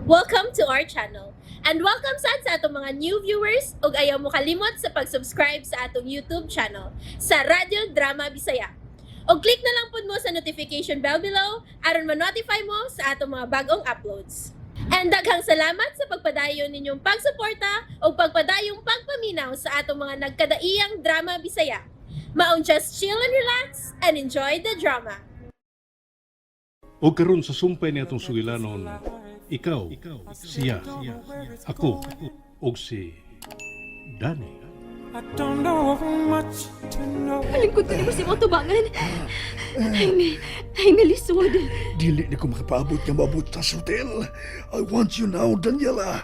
Welcome to our channel. And welcome sad sa atong mga new viewers ug ayaw mo kalimot sa pag-subscribe sa atong YouTube channel sa Radyo Drama Bisaya. Og click na lang pud mo sa notification bell below aron ma-notify mo sa atong mga bagong uploads. And daghang salamat sa pagpadayon ninyong pagsuporta ug pagpadayong pagpaminaw sa atong mga nagkadaiyang drama Bisaya. Maong just chill and relax and enjoy the drama. O karon sa sumpay ni atong sugilanon, ikaw, siya, ako, ug si Danny. I don't know much to know. Lingkod ko nimo sa imong tubangan. Jaime, Jaime, lisod. Dili ni ko makapaabot nga maabot ta sa hotel. I want you now, Daniela.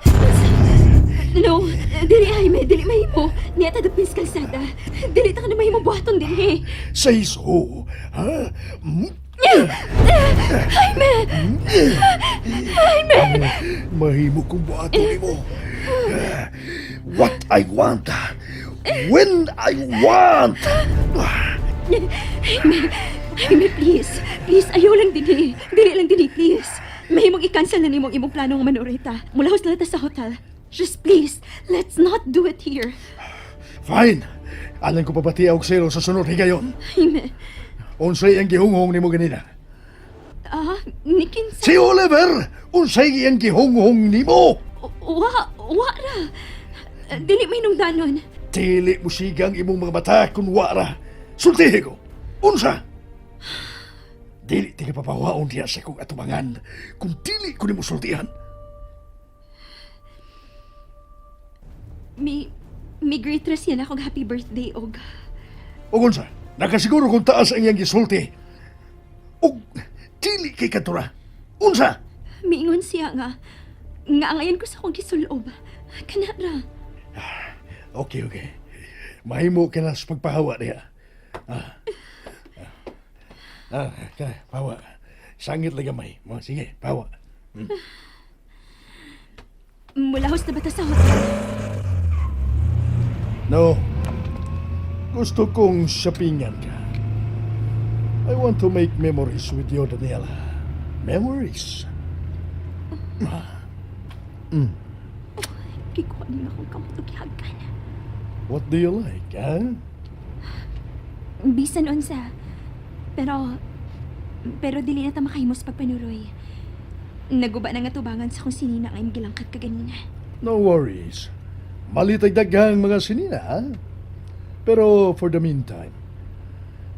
No, dili, Jaime, dili mahimo. Niya ta dapin sa kalsada. Dili ta ka na mahimo buhaton dinhi. Say so. Ha? Hmm? Jaime! Jaime! Mahimo kong buhaton nimo. What I want. When I want. Jaime, Jaime, please. Please, ayaw lang dinhi. Dili lang dinhi, please. Mahimong i-cancel na nimong imong plano nga manurita. Mulahos na ta sa hotel. Just please, let's not do it here. Fine. Alang ko pabati og selo sa sunod higayon. Jaime, Unsay ang gihunghong nimo ganina? Ah, nikinsa. Si Oliver! Unsay ang gihunghong nimo? Wa, wa ra. Dili may nungdanon. Dili mo sigang imong mga mata kung wara. Sultihi ko. Unsa? Dili ti ka papawaon diya sa kong atubangan kung dili ko nimo sultihan. Mi greet ra siya na akong happy birthday og Og unsa? Nakasiguro kung taas ang iyang gisulti. Og dili kay katura. Unsa? Miingon siya nga nga angayan ko sa akong gisulob. Kana ra. Okay. Mahimo ka na sa pagpahawa diha. Ah. Ah, ka, pahawa. Sangit lang gamay. Mo, sige, pahawa. Mulahos na ba ta sa hotel? No. Gusto kong shoppingan ka. I want to make memories with you, Daniela. Memories. Gikuha niyo akong kamot og gihagan. What do you like, huh? Bisan unsa. Pero dili na ta makahimos pagpanuroy. Naguba na nga tubangan sa akong sinina nga imong gilangkat kaganina. No worries. Malitag daghang mga sinina, ha? Pero for the meantime,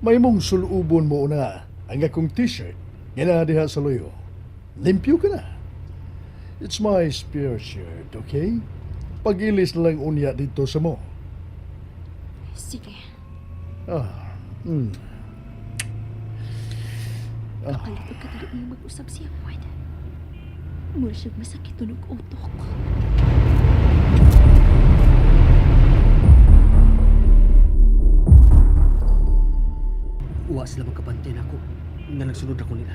may mong sulubon mo na ang akong t-shirt nga naa diha sa luyo. Limpyo ka na. It's my spare shirt, okay? Pag-ilis na lang unya dito sa mo. Sige. Ah. Kapalit og kadali niyo mag-usab siya, Juan. Mura siya masakit tunog utok. Wa sila magkabantay nako nga nagsunod ako nila.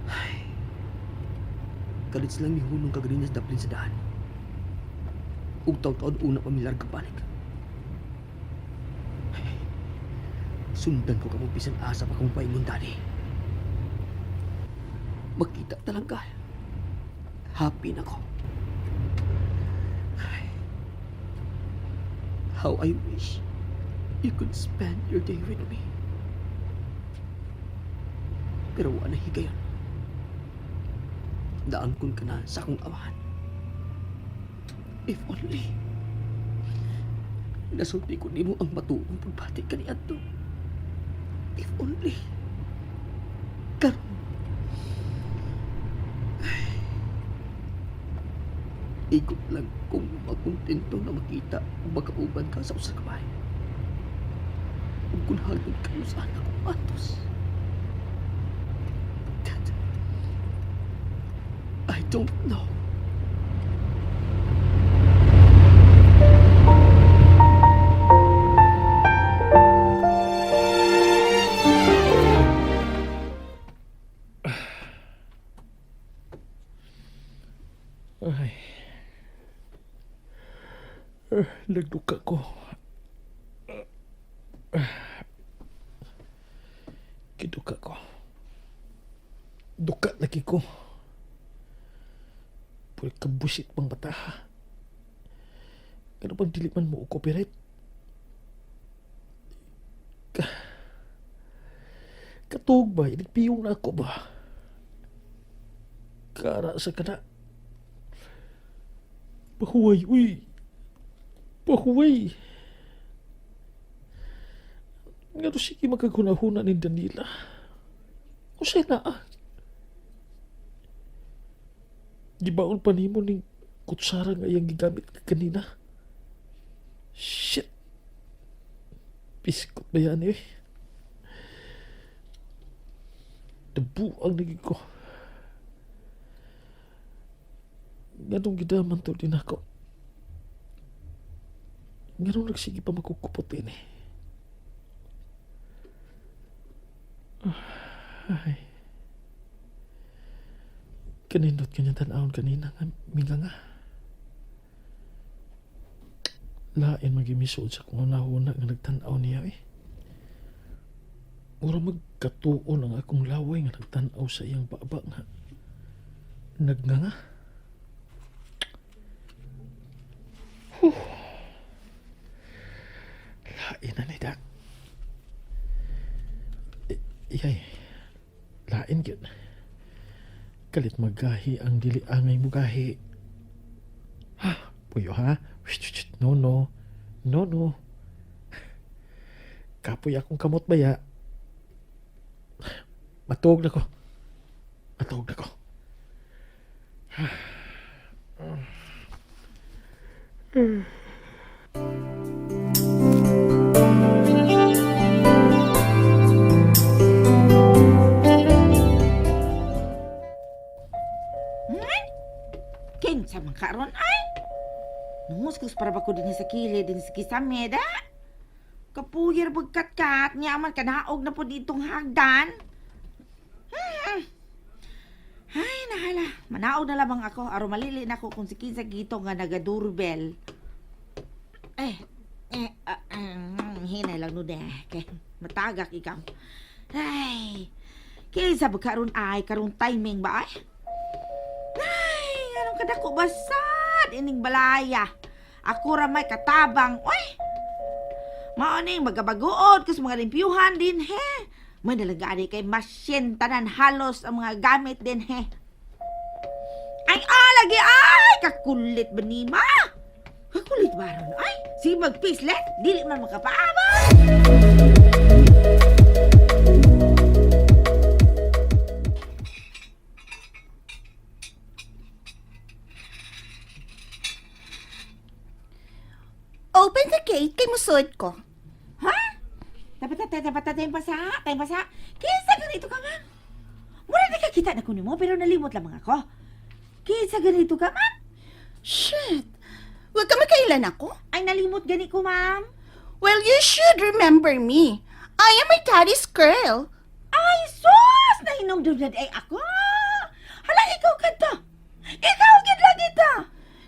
Ay. Kalit silang mihunong kaganina sa daplin sa daan. Ug taw-taod una pa milarga balik. Ay. Sundan ko kamo bisan asa pa kamo paingon, Daddy. Makita talaga. Happy na ko. Ay. How I wish you could spend your day with me. Pero wala higayon. Naangkon ka na sa akong amahan. If only nasulti ko nimo ang matuong pagbati kaniadto. If only. Karon. Ay. Igot lang kung makontento na makita ug magkauban ka sa usa ka bahay. Ug kung hagod ka mo sa anak kong atos. Dad, I don't know. Ay. Nagduka ko. Giduka ko. Duka lagi ko. Pwede kabusit pang bata. Kano bang dili man mo cooperate? Ka Katog ba? Inigpiyong na ako ba? Kara sa kana. Pahuway, uy. Pahuway. Nga to sige magkaghuna-huna ni Danila. Usay na ah. Gibaon pa nimo ning kutsara nga iyang gigamit kanina. Shit. Piskot ba yan eh? Debu ang naging ko. Nganong gidaman to din ako. Nganong nagsige pa magkukupot ini. Ay. Kanindot kanya tanawon kanina nga minga nga. Lain magimisod sa kung una-una nga nagtanaw niya eh. Mura magkatuon ang akong laway nga nagtanaw sa iyang baba nga nagnganga. Huh. Lain na ni Dak. Iyay, lain gyud. Kalit magahi ang dili angay mugahi. Ha, puyo ha? Shh, shh, shh. No, no. No, no. Kapoy akong kamot baya. Matuog na ko. Matuog na ko. Kinsa man karon ay? Nanguskus para ba ko din sa kilid din sa kisame da? Kapuyar pagkatkat niya man kanaog na po ditong hagdan. Ay, nahala. Manaog na lamang ako. Aron malili na ako kung si kinsa gito nga nagadurbel. Eh, eh, hinay lang nun eh. Kay, matagak ikaw. Ay, kinsa ba karon ay, karong timing ba ay? Ay, anong kadako basad ining balaya. Ako ra may katabang. Oy! Mao ning magabaguod kus mga limpyuhan din he. May nalagaan kay masyen tanan halos ang mga gamit din he. Ay, ah, lagi ay! Kakulit ba ni ma? Kakulit ba ron? Ay, sige magpislet, dili man makapaabot. Open the gate kay musod ko. Ha? Dapat na, dapat na, tayong basa, tayong basa. Kinsa ganito ka, ma'am? Mura nakakita na ko nimo, pero nalimot lamang ako. Kinsa ganito ka, ma'am? Shit! Huwag ka makailan ako. Ay, nalimot gani ko, ma'am. Well, you should remember me. I am my daddy's girl. Ay, sus! Nahinumdum na ay ako. Hala, ikaw kanta. Ikaw gid lagi ta.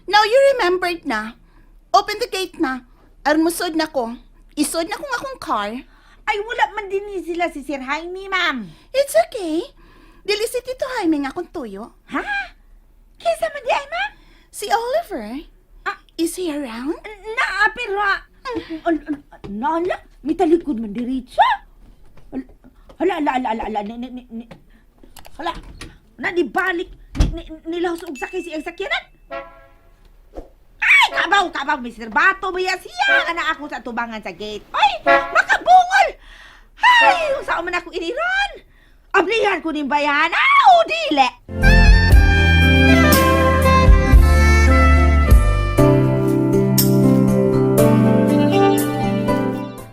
Now you remembered na. Open the gate na. Aron musod na ko. Isod na kong akong car. Ay, wala man din ni sila si Sir Jaime, ma'am. It's okay. Dili si Tito Jaime nga akong tuyo. Ha? Kinsa man di ay, ma'am? Si Oliver. Ah. Is he around? Naa, pero... Nala, mitalikod man diretso. Hala, hala, hala, hala, hala, ni, ni, ni, ni. Hala, na di balik, ni, ni, nilahos og sakay si ang sakyanan. Ay, kabaw, kabaw, Mr. Bato, baya siya, ana ako sa tubangan sa gate. Ay, makabungol! Ay, unsa man ako iniron? Ablihan ko ning bayan, aw, dili!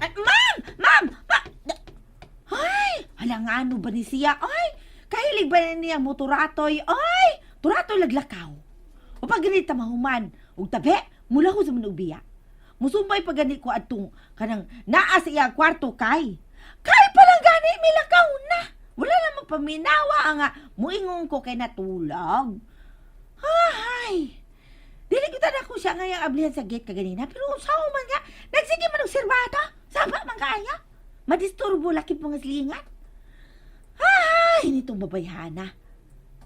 Ay, ma'am! Ma'am! Ma- Ay! Hala nga ano ba ni siya? Ay! Kahilig ba na niya mo turatoy? Ay! Turatoy laglakaw. O pag ganita mahuman, ug tabi, mula ko sa manubiya. Musumbay pa gani ko atong kanang naa sa iyang kwarto kay. Kay palang gani milakaw na. Wala namang paminawa ang muingon ko kay natulog. Ay! Dili ko na ko siya ngayang ablihan sa gate kaganina, pero usaw man nga, nagsige man og serbata, saba man kaya. Madisturbo lakip mga silingan. Ay, nitong babayhana.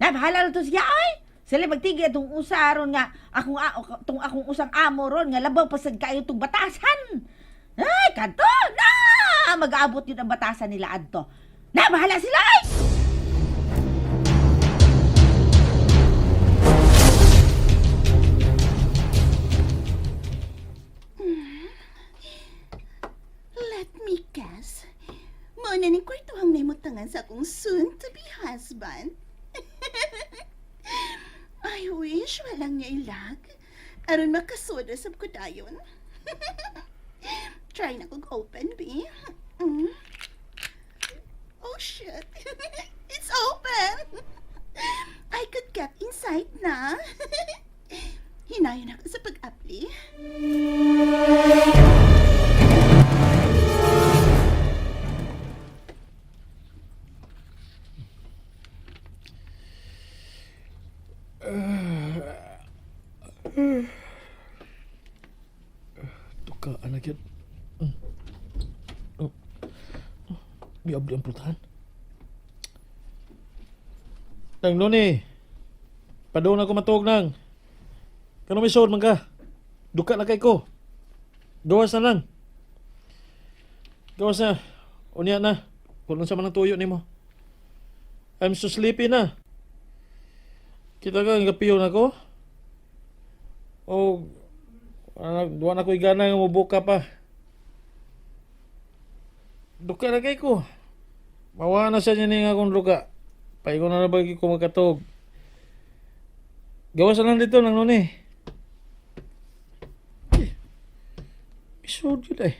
Na, bahala na to siya, ay! Sila magtigi atong usa aron nga akong tong akong usang amo ron nga labaw pasad kayo tong batasan. Ay, kadto na mag-aabot yun ang batasan nila adto. Na bahala sila ay. Let me guess. Mao na ning kwartuhang nahimutangan sa akong soon-to-be husband. I wish walang niya ilag. Aron makasoda sab ko dayon. Try na kog open, B. Oh, shit. It's open. I could get inside na. Hinayon ako sa pag-apply. Tuka, anak yun. Oh. Oh. Miabli ang putahan. Nang Loni, padung na ko matuog nang. Kano may suod man ka? Duka na kay ko. Gawas na lang. Gawas na. Unya na. Kung sa man ang tuyo nimo. I'm so sleepy na. Kita ka, ang gapiyo na ko. O, anak, duwa na ko'y gana nga mubuka pa. Duka na kay ko. Mawa na sa niya nga akong luka. Paigo na na ba ko magkatog. Gawas na lang dito nang nun eh. Eh, isod yun eh.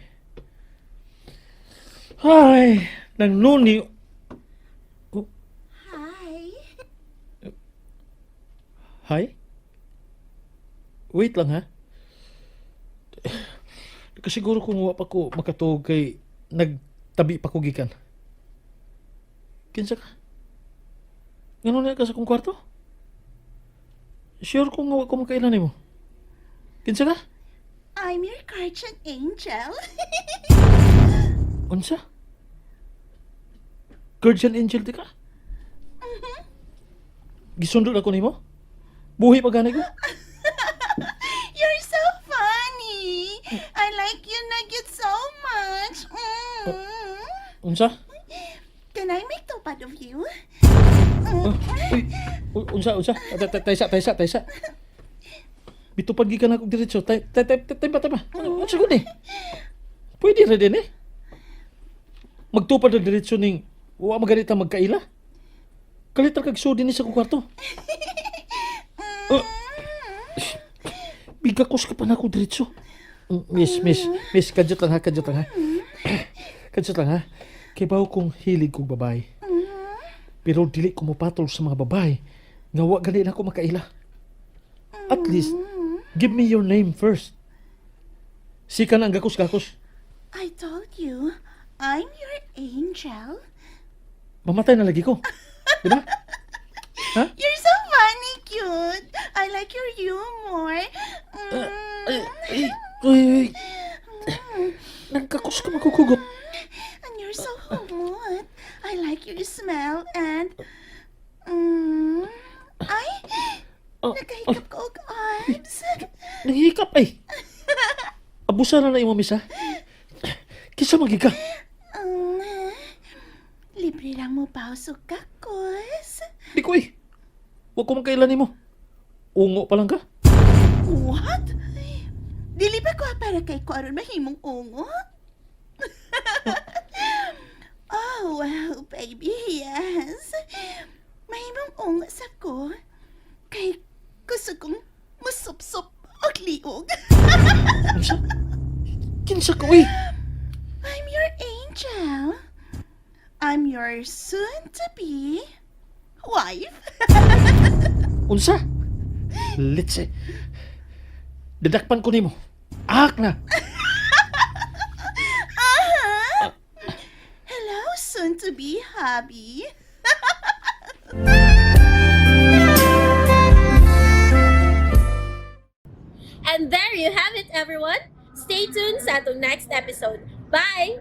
Ay, nang nuni. Oh, Hi. hi? Wait lang ha. Kasiguro kung wa pa ko makatuog kay nagtabi pa ko gikan. Kinsa ka? Ngano na ka sa kong kwarto? Sure kung wa ko makailan nimo. Kinsa ka? I'm your guardian angel. Unsa? Guardian angel di ka? Gisundo na ko nimo? Buhi pa gani ko? You're so funny. I like you nugget so much. Unsa? Can I make topad of you? Oh, uy, uy, unsa, unsa? Taysa, taysa, taysa. Bitupad gikan ako diretso. Tay, tay, tay, tay, tay, tay, Unsa gud eh? Pwede ra din eh. Magtupad na diretso ning wa maganita magkaila. Kalit ra kag sudi ni sa kong kwarto. Oh. Bigakos ka pa na ako diretso. Miss, miss, miss, kadyot lang ha, kadyot lang ha. Kadyot lang ha. Kay bawo kong hilig kong babae. Pero dili ko mopatol sa mga babae nga wa gani na ako makaila. At least, give me your name first. Sika na ang gakos-gakos. I told you, I'm your angel. Mamatay na lagi ko. Di ba? You're so funny, cute. I like your humor. Ay, ay, ay, ay. Nagkakos ka magkukugot. And you're so humot. I like your smell and... Ay, Oh, nagkahikap ko og arms. Nanghihikap ay. Abusa na na imo, misa. Kisa magi ka. Libre lang mo pausok kakos. Di ko eh. Huwag ko magkailan nimo. Ungo pa lang ka. What? Dili ba ko para kay ko aron mahimong ungo? Oh, wow, baby, yes. Mahimong ungo sa ko. Kay gusto kong musupsop og liog. Unsa? Kinsa ka, uy? I'm your angel. I'm your soon-to-be wife. Unsa? Let's Dadakpan ko nimo. Ak na. Uh-huh. Hello, soon-to-be hubby. And there you have it, everyone. Stay tuned sa atong next episode. Bye!